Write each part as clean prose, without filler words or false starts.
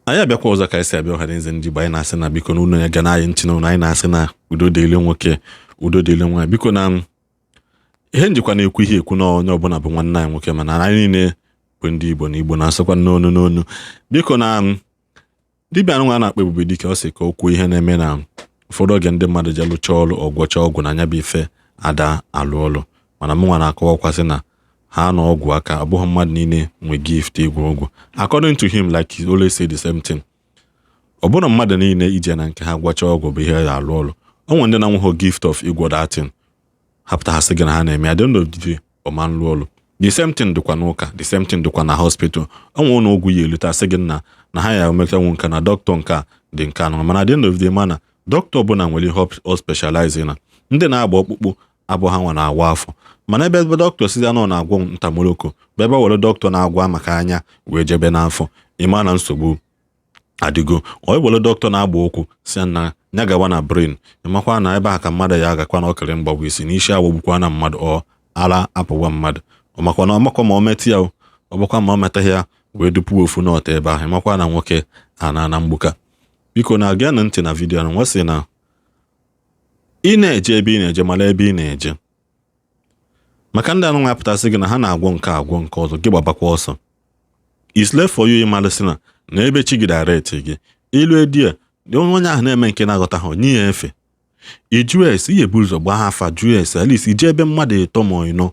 Anyị abịakwa ọzọ ka anyị si abịa. Ọhaneze ndị Igbo, anyị na-asị na biko na unu ya ga anyị ntị n'ụlọ. Anyị na-asị na udo dịrị nwoke, udo dịrị nwaanyị. Biko, na ihe njikwa na-ekwu ihe ekwu na onye ọbụla bụ nwanne anyị nwoke, mana anyị niile bụ ndị Igbo, na Igbo na-asụkwa n'onu n'onu. Biko, na dibịa anụnwa a na-akpọ Ebube Dike, ọ sị ka o kwuo ihe na-eme na ụfọdụ oge ndị mmadụ je lụchaa ọrụ, ọgwọcha ọgwụ na anya bụ ife ada alụ ọlụ. Mana mụnwa na-akọwakwasị na ha na ọgwụ aka ọ bụghị mmadụ niile nwe gift ịgwọ ọgwụ. According to him, like he always say the same thing, ọ bụrụ mmadụ niile ije na nke ha gwacha ọgwụ bụ ihe ya alụ ọlụ. O nwere ndị na-enweghị gift of ịgwọ datin, hapụta ha sị gị na ha na-eme. At the end of the day, ọ ma nlụ ọlụ. The same thing dịkwa n'ụka, the same thing dịkwa na hospital. O nwere ụlọ ọgwụ ya elute, asị gị na ha ya emetanwu nka na dọkịta nke a dị nke anọ, mana at the end of the day, mana dọkịta ọbụla nwere ihe ọ specialize na. Ndị na-agba ọkpụkpụ abụ ha nwa na-awa afọ, mana ebe ebe dọkịta sizi anọ na-agwọ ntamoloko bụ ebe were dọkịta na-agwa maka anya wee jebe n'afọ, ịma na nsogbu adịgo. Ọ were dọkịta na-agba ụkwụ si na ya gawa na brain, ịmakwa na ebe a ka mmadụ ya agakwa na ọkịrị mgbagwa isi n'isi agbọgbukwa na mmadụ, ọ ara apụwa mmadụ. Ọmakwa na ọmakwa ma ọ metụ ya, ọ bụkwa ma ọ metaghị ya wee dupuo ofu n'ọta ebe ahụ, ịmakwa na nwoke ana na mgbuka. Biko, na geenụ ntị na video na nwa sị na ị na-eje ebe ị na-eje, mara ebe ị na-eje, maka ndị anụ apụtasị gị na ha na-agwọ nke agwọ nke ọzọ, gị gbabakwa ọsọ. It's left for you ịmalụ sị na ebe chi gị direct gị ilu edie onye ahụ na-eme nke na-aghọta ha, onye ya efe iju ese ihe ebu ụzọ gbaa afa, jụọ ese. At least ije ebe mmadụ ịtọ ma ịnọ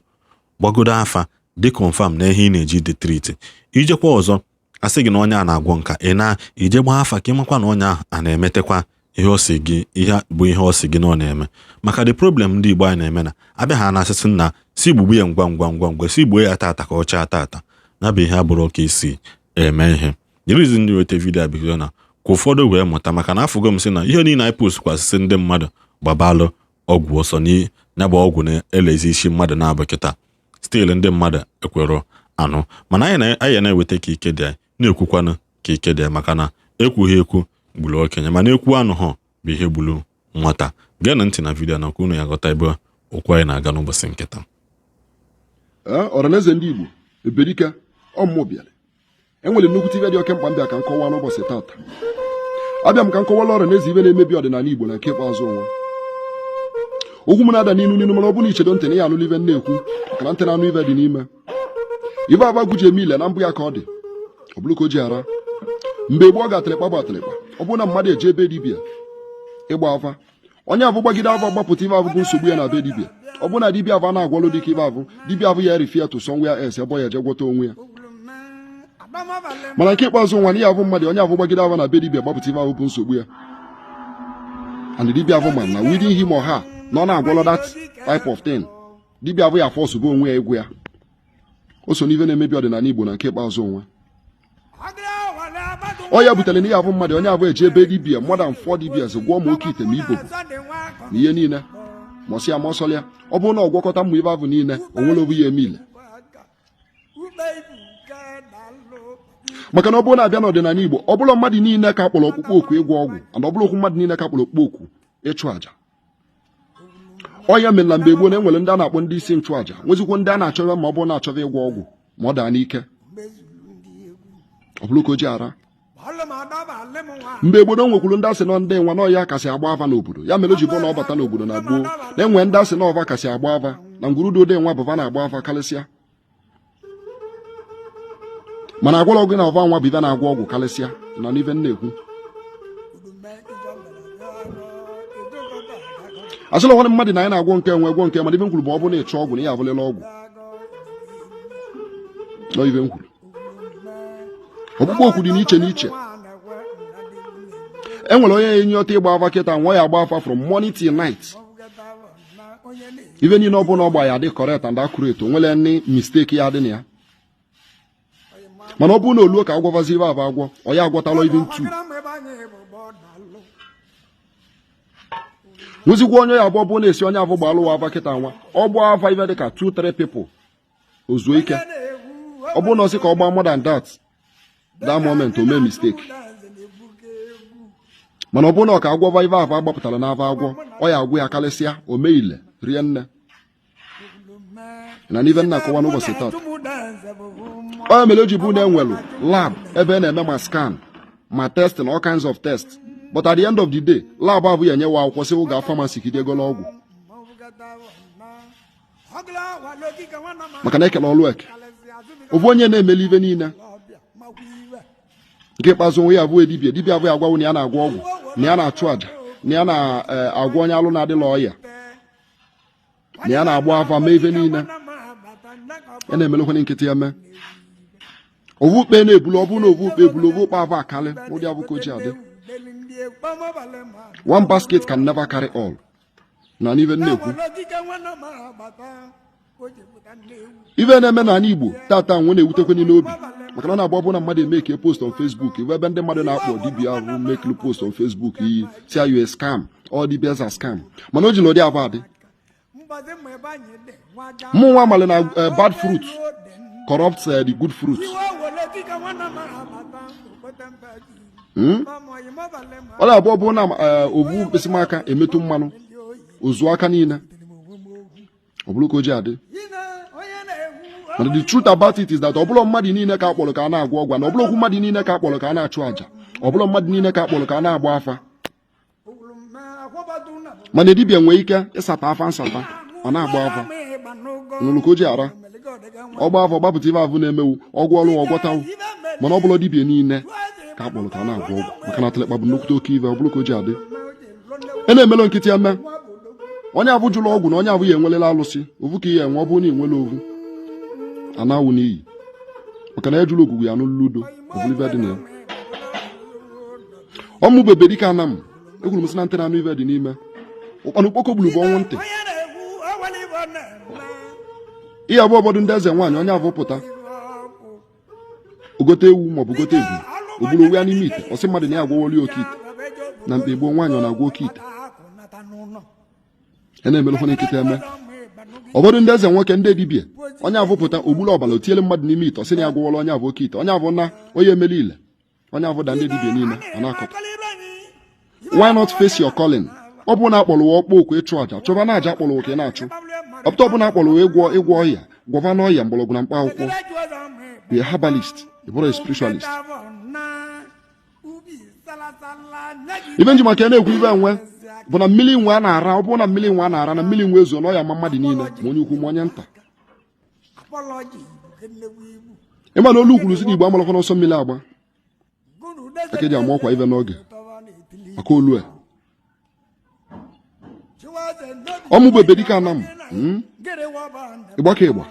gbagodo afa, dị confirm na ihe ị na-eji dị treat. Ijekwa ọzọ, asị gị na onye a na-agwọ nka, ị na ije gbaa afa ka ịmakwa na onye ahụ a na-emetekwa ihe ọ sị gị, ihe bụ ihe ọ sị gị na ọ na-eme. Maka the problem ndị Igbo anyị na-eme na abịa ha na-asịsị na si gbugbu ya ngwa ngwa ngwa ngwa, si gbuo ya tata ka ọ chaa tata, na bụ ihe abụrụ ka esi eme ihe. The reason ndị weta video a bido na ka ụfọdụ wee mụta, maka na afụgo m sị na ihe niile anyị post kwasịsị ndị mmadụ gbabalụ ọgwụ ọsọ ya bụ ọgwụ na-elezi isi mmadụ na-abụ kịta still ndị mmadụ ekwero anụ. Mana anyị na-eweta ka ike dị anyị na-ekwukwanụ ka ike dị anyị, maka na ekwughị ekwu gburu okenye, mana ekwu anụ ha bụ ihe gburu nwata. Geenụ ntị na video na ka unu ya ghọta ebe okwu anyị na-aga n'ụbọchị nkịta. Ee, ọhaneze ndị Igbo, Ebubedike ọmụmụ bịara. Enwere nnukwute ibe dị oke mkpa m bịa ka m kọwaa n'ụbọchị tata. Abịa m ka m kọwala ọhaneze ibe na-emebi ọdịnala Igbo na nke ikpeazụ nwa. Okwu m na-ada n'inu n'inu, mana ọ bụrụ na ichedo ntị na ya anụla ibe m na-ekwu, maka na ntị na-anụ ibe dị n'ime ibe abagwu ji eme ile na mbụ ya ka ọ dị. Ọ bụrụ ka o ji ara mgbe gboo ga-atịrịkpa bụ atịrịkpa. Ọ bụrụ na mmadụ eje ebe dibịa ịgba afa, onye avụ gbagide avụ gbapụta ibe avụ bụ nsogbu ya na be dibịa. Ọ bụrụ na dibịa avụ a na-agwọlụ dịka ibe avụ, dibịa avụ ya refer to somewhere else ebe ọ ya eje gwọta onwe ya. Mana nke ikpeazụ nwa, na avụ mmadụ onye avụ gbagide avụ na be dibịa gbapụta ibe avụ bụ nsogbu ya, and dibịa avụ ma na within him or her na ọ na-agwọlọ that type of thing, dibịa avụ ya force bụ onwe ya ịgwụ ya. O so n'ife na-emebi ọdịnala Igbo na nke ikpeazụ nwa. Ọ ya butere na ihe avụ mmadụ onye avụ eji ebe dibịa more than four dibias gwọọ ma oke ite ma ibobo na ihe niile, ma ọsị ya ma ọsọlịa. Ọ bụrụ na ọ gwọkọta mmụ ibe avụ niile, o nwere obu ya eme ile, maka na ọ bụrụ na abịa n'ọdịnala Igbo, ọ bụrụ mmadụ niile ka akpọrọ ọkpụkpọ oku ịgwọ ọgwụ, and ọ bụrụ okwu mmadụ niile ka akpọrọ ọkpụkpọ oku ịchụ àjà. Ọ ya mere na mgbe gboo na enwere ndị a na-akpọ ndị isi nchụàjà, nwezikwo ndị a na-achọba ma ọ bụrụ na-achọba ịgwọ ọgwụ ma ọ daa n'ike. Ọ bụrụ ka o ji ara mgbe gboo na nwekwuru ndị asị nọ ndị nwa na ọya kasị agba ava n'obodo. Ya mere o ji bụ na ọ bata n'obodo na gboo na enwe ndị asị na ọva kasị agba ava na ngwurudo dị nwa bụva na-agba ava karịsịa. Mana agwọrọ ọgwụ na ọva nwa bụ ibe na-agwọ ọgwụ karịsịa na n'ife m na-ekwu. Asịla nwanne mmadụ na anyị na-agwọ nke nwe gwọ nke, mana ife m kwuru bụ ọ bụrụ na ịchọ ọgwụ na ya abụlịla ọgwụ nọ. Ife m kwuru, ọkpụkpọ oku dị n'iche n'iche. E nwere onye enyi ọta ịgba afa kịta nwa ya agba afa from morning till night. Ife niile ọ bụla ọ gba ya dị correct and accurate, o nwere any mistake ya dị na ya. Mana ọ bụrụ na oluo ka agwọvazi ife abụ agwọ, ọ ya agwọtala even two. Nwezikwa onye ya abụọ bụ na-esi onye avụ gbalụwa afa kịta nwa, ọ gbaa afa ife dịka 2 3 people, o zuo ike. Ọ bụrụ na ọ sị ka ọ gbaa more than that, that moment o mee mistake. Mana ọ bụrụ na ọ ka agwọva ife avụ agbapụtara n'ava agwọ, ọ ya agwụ ya karịsịa, o mee ile rie nne na n'ife nna akọwa n'ụbọchị tata. Ọ ya mere o ji bụ na enwelu lab ebe a na-eme ma scan Ma testing, all kinds of tests, but at the end of the day, lab abụ ya enyewa akwụkwọ sị gaa pharmacy ka ijegolo ọgwụ, maka na ekele ọlụ eke ofu onye na-emeli ive niile. Nke ikpeazụ, onwe ya abụghị dibịa. Dibịa abụghị agwawo na ya na-agwọ ọgwụ, na ya na-achụ àjà, na ya na-agwọ onye alụ na-adịla ọya, na ya na-agba afa, mee ife niile ya na-emelekwana nkịtị ya mee. Ovu ukpe na-ebulu, ọ bụrụ na ovu ukpe ebulu, ovu ukpe abụ akalị ụdị abụ ka o ji adị. One basket can never carry all. Na n'ife na-ekwu, ife na-eme n'ala Igbo tata nwe na-ewutekwenye n'obi, maka na ọ na-agba bụ na mmadụ emeke post on Facebook, ebe ebe ndị mmadụ na-akpọ dibịa ahụ meklu post on Facebook iyi si you a scam, all dibias are scam. Mana o ji na ụdị abụ adị. Mụ nwa mali na bad fruit corrupts the good fruit. Ọ na-abụ ọ bụrụ na ovu mkpịsị aka emetụ mmanụ ozu aka niile, ọ bụrụ ka o ji adị. Mana the truth about it is that ọ bụrụ mmadụ niile ka akpọrọ ka a na-agwọ ọgwụ, na ọ bụrụ okwu mmadụ niile ka akpọrọ ka a na-achụ àjà, ọ bụrụ mmadụ niile ka akpọrọ ka a na-agba afa. Mana dibịa nwee ike ịsata afa nsata, ọ na-agba afa nụrụ ka o ji ara ọgba afa, gbapụta ife avụ na-emewu ọgwụ ọrụ ọgwọtawu. Mana ọ bụrụ dibịa niile ka akpọrọ ka a na-agwọ ọgwụ, maka na atịlịkpa bụ nnukwute oke ive. Ọ bụrụ ka o ji adị, e na-emelụ nkịtị eme. Onye abụ jụrụ ọgwụ na onye abụ ya enwelela alụsị ovu ka ihe enwe. Ọ bụrụ na enwela ovu a na-awụ n'iyi, maka na ejụrụ ogwugwu ya n'ụlọ udo. Ọ bụrụ ive dị na ya, ọmụ bebe dịka ana m ekwuru m sị na ntị na-anụ ive dị n'ime ụkpana ukpoko gburu bụ ọnwụ ntị. Ihe abụọ ụfọdụ ndị eze nwaanyị, onye avụ pụta ogote ewu maọbụ gote ebu, o buru onwe ya n'ime ite, ọ sị mmadụ na ya agwọwoli oke ite. Na mkpe gboo, nwaanyị ọ na-agwọ oke ite? Ya na-emelụkwa nkịtị eme. Ụfọdụ ndị eze nwoke, ndị dibịa, onye avụ pụta, ogburu ọbara, o tinyere mmadụ n'ime ite, ọ sị na ya agwọwọla onye avụ oke ite. Onye avụ na onye emeli ile onye avụ da, ndị dibịa niile a na-akọta. Why not face your calling? Ọ bụrụ na akpọrọ ọkpọ oku ịchụ àjà, chụba na àjà akpọrọ oku ị na-achụ. Ọpụta, ọ bụla akpọrọ ịgwọ ọya, gwọba n'ọya mgbọrọgwụ na mkpa akwụkwọ. Be a herbalist, ị bụrụ a spiritualist. Ibe nji maka ya na-ekwu ibe nwe bụ na mmiri nwe a na-ara, ọ bụrụ na mmiri nwe a na-ara, na mmiri nwe ezuo na ọya ma mmadụ niile, ma onye ukwu ma onye nta. Ịma na olu kwuru si na Igbo amalụkwa n'ọsọ mmiri agba aka eji ama ọkwa ive n'oge maka olu a. Ọmụ bụ Ebedike Anam, Ịgba ka ịgba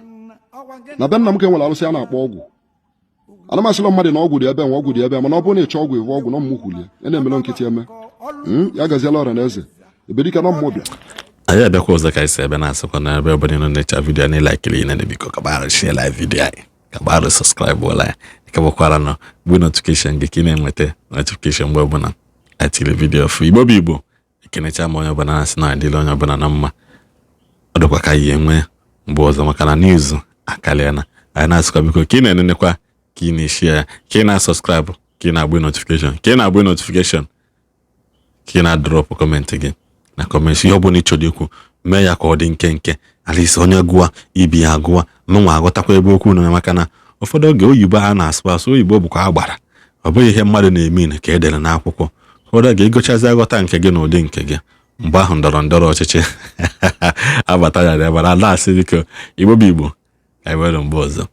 na be nna m ka enwere arụsị a na-akpọ ọgwụ. Ana m asịla mmadụ na ọgwụ dị ebe nwe, ọgwụ dị ebe, mana ọ bụrụ na ịchọ ọgwụ, ịvụ ọgwụ na ọmụmụ kwulie ya na-emelụ nkịtị eme. Ya gaziela ọra na eze Ebedike na ọmụmụ bịa. Anyị abịakwa ọzọ ka anyị si ebe na-asịkwa na ebe ọbụla nọ na-echa video na ịlikeiri na biko kabarụ share like video anyị, kabarụ subscribe ụla ya, kabakwara nọ bụ notification gị ka ị na-enweta notification mgbe ọbụla anyị tiri video fụ. Igbo bụ Igbo, ekenecha m onye ọbụla, na-asị na adịla onye ọbụla na mma. Ọ dịkwa ka anyị enwe mgbe ọzọ, maka na news akarịa na anyị na-asịkwa biko ka ị na-enenekwa, ka ị na-eshare ya, ka ị na-asubscribe, ka ị na-agba notification, ka ị na-agba notification, ka ị na-adrop comment gị na comment. Ihe ọ bụla ị chọrọ ikwu, mee ya ka ọ dị nkenke alisi onye gụa ibi ya agụa mụnwa aghọtakwa ebe okwu nọ, maka na ụfọdụ oge oyibo a na-asụ asụ, oyibo bụkwa agbara, ọ bụghị ihe mmadụ na-eme ka edere n'akwụkwọ. Ụfọdụ oge ịgụchazi aghọta nke gị na ụdị nke gị, mgbe ahụ ndọrọ ndọrọ ọchịchị abata ya ebe a na-asị biko. Igbo bụ Igbo, ka anyị were mgbe ọzọ.